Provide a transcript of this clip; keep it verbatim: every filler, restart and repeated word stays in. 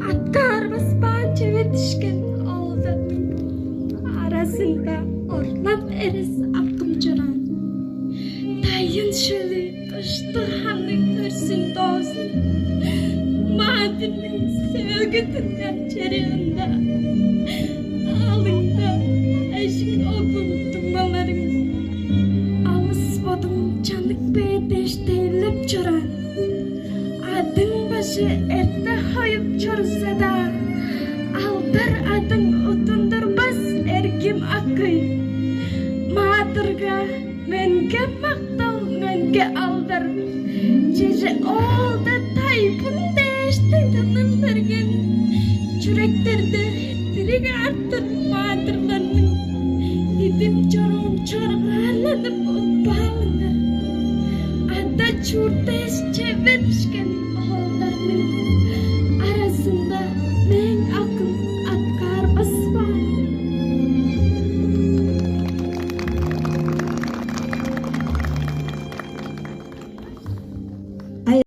Аткаарбас баан чеведишкен оолдарның аразында орлап эрес акым чораан. Тайын шөлү ыштыг ханның өрзүн доозун, маадырның сөөлгү тынган чери ында, аалыңда эжиң оглуң дуңмаларың, алыс бодуң чанып бээр дээш тейлеп чораан. Адың бажы эрте хоюп чорза-даа, алдар адың уттундурбас, эргим акый. Маадырга мөңге мактал, мөңге алдар. Чеже оолда тайбың дээштиң тынын берген. Чүректерде дириг артыр маадырларның дидим чоруун чоргаарланып утпаалыңар. Ада чурт дээш чеведишкен